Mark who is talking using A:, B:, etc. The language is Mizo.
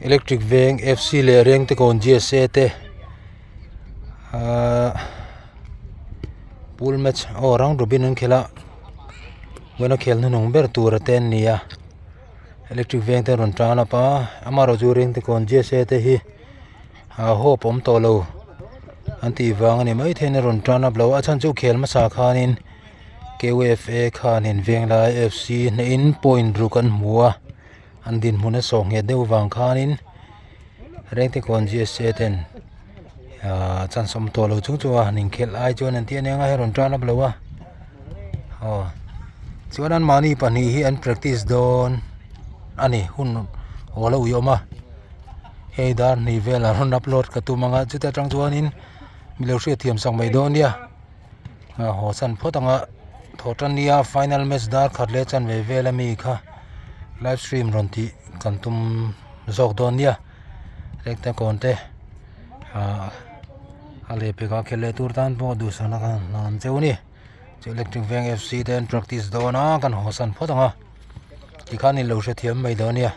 A: Electric veng F C leh Rengtekawn G S A te ahh pool match aw round robin an khelh a vawiin a khel hnuhnung ber tur te an ni a electric veng te an rawn tan up a amaherawhchu Rengtekawn G S A te hi a hope awm tawh lo an tih vang a ni maithei in a rawn tan up lo a chhan chu khel hmasa khanin K U F A khanin Venglai F C hnehin point ruk an hmu a an dinhmun a sawh nghet deuh vang khanin Rengtekawn G S A ten ahh chance awm tawh lo chung chung a han inkhelh ai chuan an tih a nia hei rawn tan up lo a aw chuan anmahni pahnih hi an practice dawn a ni hun awl a ui awm a hei dar hnih velah rawn upload ka tum ang a chuta tang chuanin mi lo hriatthiam sak mai dawn nia. Haw chan phawt anga thawh tan nia final match dar khat leh chanve vel ami kha live stream rawn tih kan tum zawk dawn nia rekta kawn te ah a leh pekah khelh leh tur tan pawh duhsakna kha hlan cheu a ni chu electric veng F C te an practice dawn a kan haw san phawt ang a tikhan in lo hrethiam mai dawn nia.